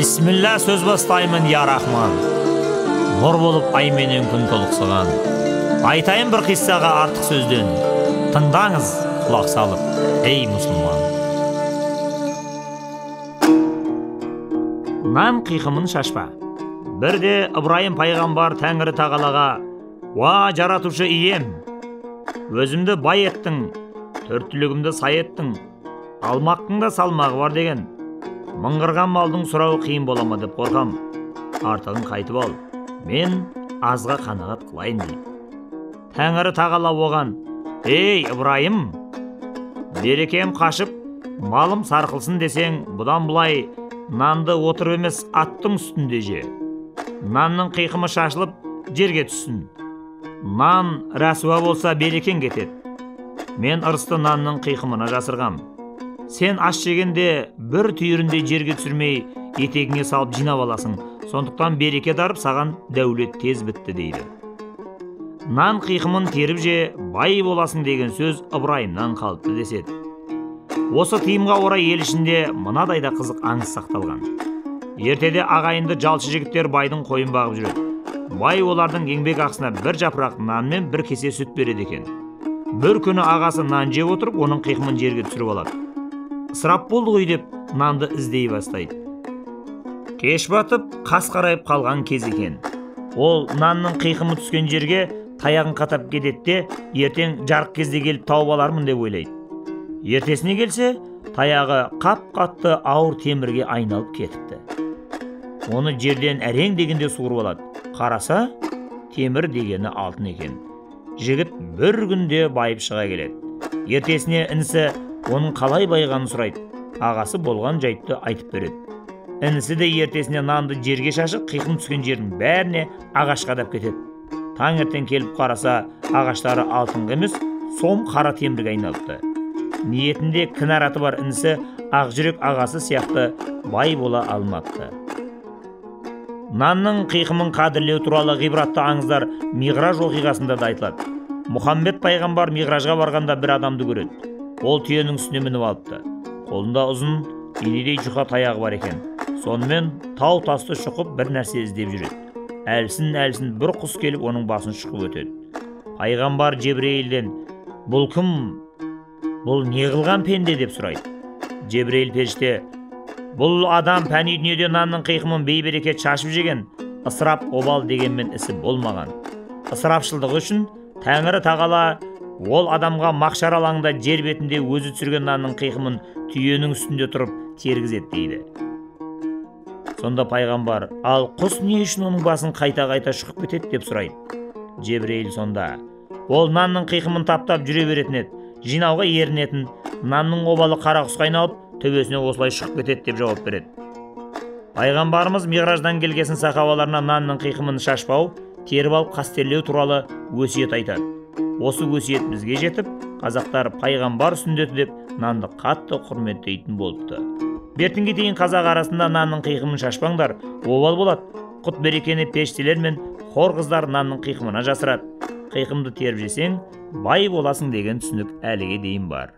Бисмилла сөз бастаймын, я Рахман. Нұр болып ай менен күн толықсыған. Айтайын бір қиссаға артық сөзден. Тыңдаңыз құлақ салып, ей мұсылман. Нан қиқымын шашпа. Бірде Ыбырайым пайғамбар Тәңірі тағалаға: «Уа жаратушы ием, өзімді бай еттің, төрт түлігімді сай еттің, алмақтың да салмағы бар деген. Мыңғырған малдың сұрауы қиын бола ма деп қорқам. Артығын қайтып ал, мен азға қанағат қылайын» дейді. Тәңірі тағала оған: «Ей Ыбырайым, берекем қашып, малым сарқылсын десең, бұдан бұлай нанды отырып емес, аттың үстінде же. Нанның қиқымы шашылып, жерге түссін. Нан рәсуа болса, берекең кетеді. Мен ырысты нанның қиқымына жасырғам. Сен ас жегенде бір түйірінде жерге түсірмей, етегіңе салып жинап аласың. Сондықтан береке дарып, саған дәулет тез бітті» дейді. Нан қиқымын теріп же, бай боласың деген сөз Ыбырайымнан қалыпты деседі. Осы тыйымға орай ел ішінде мынадай да қызық аңыз сақталған. Ертеде ағайынды жалшы жігіттер байдың қойын бағып жүреді. Бай олардың еңбек ақысына бір жапырақ нан мен бір кесе сүт береді екен. Бір күні ағасы нан жеп отырып, оның қиқымын жерге түсіріп алады. Ысырап болды ғой деп нанды іздей бастайды. Кеш батып, қас қарайып қалған кез екен. Ол нанның қиқымы түскен жерге таяғын қатап кетеді де, ертең жарық кезде келіп тауып алармын деп ойлайды. Ертесіне келсе, таяғы қап-қатты ауыр темірге айналып кетіпті. Оны жерден әрең дегенде суырып алады. Қараса, темір дегені алтын екен. Жігіт бір күнде байып шыға келеді. Ертесіне інісі оның қалай байығанын сұрайды. Ағасы болған жайтты айтып береді. Інісі де ертесіне нанды жерге шашып, қиқым түскен жердің бәріне ағаш қадап кетеді. Таңертең келіп қараса, ағаштары алтынға емес, сом қара темірге айналыпты. Ниетінде кінәраты бар інісі ақжүрек ағасы сияқты бай бола алмапты. Нанның қиқымын қадірлеу туралы ғибратты аңыздар Миғраж оқиғасында да айтылады. Мұхаммед пайғамбар Миғражға барғанда бір адамды көреді. Ол түйенің үстіне мініп алыпты. Қолында ұзын, инедей жұқа таяғы бар екен. Сонымен тау тасты шұқып бір нәрсе іздеп жүреді. Әлсін-әлсін бір құс келіп оның басын шұқып өтеді. Пайғамбар Жебірейілден: «Бұл кім? Бұл не қылған пенде?» деп сұрайды. Жебірейіл періште: «Бұл адам пәни дүниеде нанның қиқымын бейберекет шашып жеген, ысырап обал дегенмен ісі болмаған. Ысырапшылдығы үшін Тәңірі тағала ол адамға мақшар алаңында жер бетінде өзі түсірген нанның қиқымын түйенің үстінде тұрып тергізеді» дейді. Сонда пайғамбар: «Ал құс не үшін оның басын қайта-қайта шұқып кетеді?» деп сұрайды. Жебірейіл сонда: «Ол нанның қиқымын таптап жүре беретін еді, жинауға ерінетін, нанның обалы қара құсқа айналып, төбесіне осылай шығып кетеді» деп жауап береді. Пайғамбарымыз Миғраждан келгесін сахабаларына нанның қиқымын шашпау, теріп алып қастерлеу туралы өсиет айтады. Осы өсиет бізге жетіп, қазақтар пайғамбар сүннеті деп нанды қатты құрметтейтін болыпты. Бертінге дейін қазақ арасында нанның қиқымын шашпаңдар, обал болады. Құт берекені періштелер мен хор қыздар нанның қиқымына жасырады. Қиқымды теріп жесең, бай боласың деген түсінік әліге дейін бар.